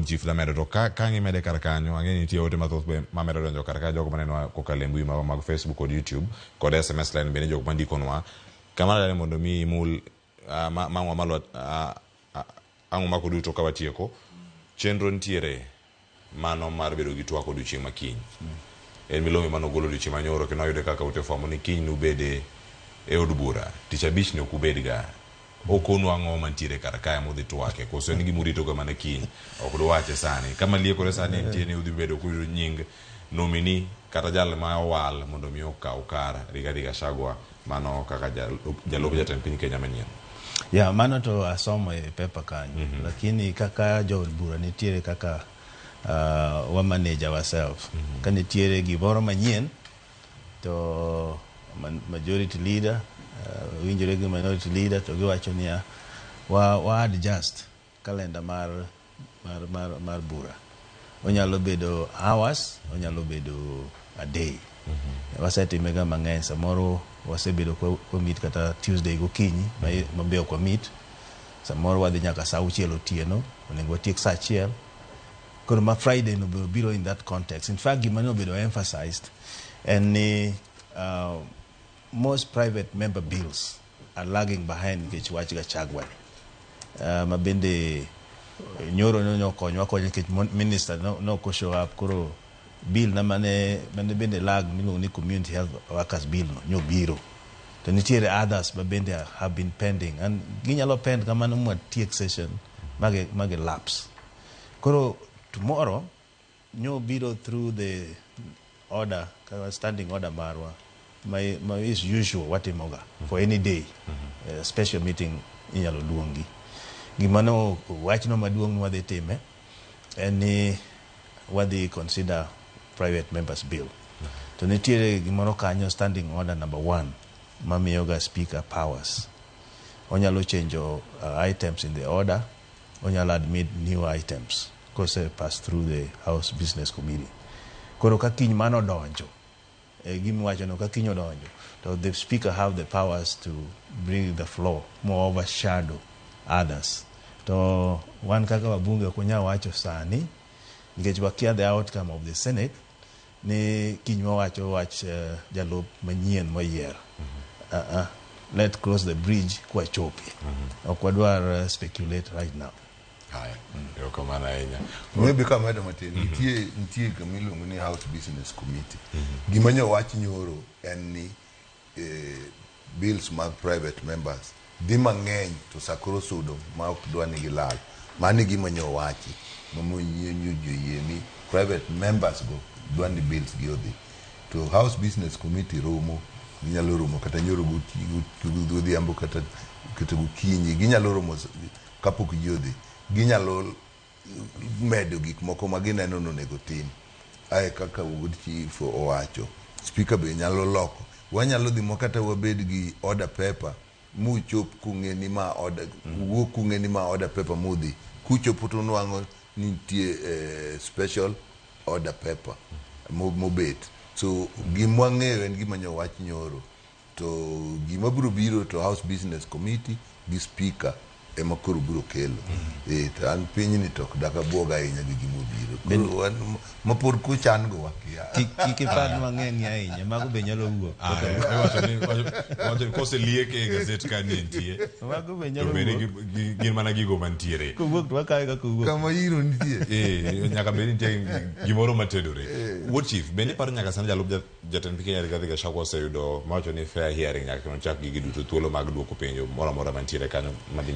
Chief damedo to ka ka ng'imede kar kanyo ang'e ni nitie ote mathoth be mamedo donjo kar ka jogo manenowa kokalo e mbui marwa mag Facebook kod YouTube kod SMS line bende jok mandikonwa kamano dani mondo mi imul ma wamalo ang' umako duto ka watieko chenro nitiere mano mar bedo gi twak odiochieng' ma kiny. En milome mane ogol odiochieng' ma nyoro kendo wayude kaka ute fwambo ni kiny nubede e od bura. Tich abich ni ok ubedga. Okonu ang'o mantiere kar kae mudhi twake koso en gima uritoga mana kiny ok duwache sani. Kama liekore sani nitie ni udhi bedo kuyudo nying nominee kata jal ma owal mondo mi okaw kar Rigathi Gachagua mano kaka jalup jatend piny Kenya manyien. Ya, mano to asomo e paper kanyo. Lakini kaka jood bura nitiere kaka wa manage ourselves. Ka nitiere gimoro manyien to majority leader winjore gi minority leader to giwacho niya wa adjust calendar mar bura. Onyalo bedo hours, onyalo bedo a day. Wasetime ga mang'eny samoro wasebedo kwa meet kata Tuesday gokinyi ma be ok wa meet. Samoro wadhi nyaka saa auchiel otieno, onego watiek saa achiel. Koro ma Friday no be obiro in that context. In fact, gima ne obedo emphasized en ni most private member bills are lagging behind nikech wach Gachagua ni. Ma bende nyoro ne okonywa akonya nikech minister no ok show up koro bill na mane bende lag miluongo ni community health workers bill no nyobiro. To nitiere others ma bende have been pending and ginyalo pend kamano mwatiek session magi lapse. Koro tomorrow nyo biro through the order, standing order marwa ma is usual watimoga for any day. Special meeting inyalo luongi. Gima no wachno maduong' ni wadhi time en ni wadhi consider private members bill. To nitiere gimoro kanyo standing order number 1 mamiyoga speaker powers. Onyalo change items in the order, onyalo admit new items kose pass through the House Business Committee. Koro ka kiny mano odonjo, gimiwacho no ka kiny odonjo, to the speaker have the powers to bring the floor, more overshadow others. To wan kaka wabunge ok wanyal wacho sani, nikech wakia the outcome of the Senate, ni kiny wawacho wach jalup manyien moyier. Let cross the bridge kwachope. Ok wadwar speculate right now. Haya, erokamano ahinya. Maybe kamedo matin, nitie gima iluongo ni House Business Committee. Gima nyo wach nyoro en ni bills mag private members dhi mang'eny to sa koro sudo ma ok dwa ni gilal. Mano e gima nyo wachi. Momiyo joyie ni private members go dwa ni bills gi odhi. To House Business Committee romo, ginyalo romo kata nyoro godhiambo kata gokinyi, ginyalo romo kapok ji odhi. Ginyalo medo gik moko ma gineno ni onego tim. Ae kaka wuod chief owacho, speaker be nyalo loko. Wanyalo dhi kata wabed gi order paper muchop kung'e ni ma order, wuok kung'e ni ma order paper mudhi. Kuchopo to unwang'o nitie special order paper mobet. So gima wang'eyo en gima nyo wach nyoro. To gima biro biro to House Business Committee gi speaker ema koro biro kelo. To an pinyni to ok dak abuog ahinya gi gima obiro. Koro wan ma pod kuchan go wakia. Kik ipar mang'eny ahinya, mago be nyalo wuok. Iwacho ni koselieke e gazet ka ni entie. Mago be nyalo To bende wuok. Gin mana gigo mantiere. Kowuok to wakawe kaka owuok. Kama iro nitie. Nyaka bed ni nitie gimoro matedore. Wuod chief, bende iparo nyaka sani jalup jatend piny Kenya Rigathi Gachagua oseyudo mawacho ni fair hearing nyaka kendo chak gigi duto thuolo mag duoko penjo moro amora mantiere kanyo madhi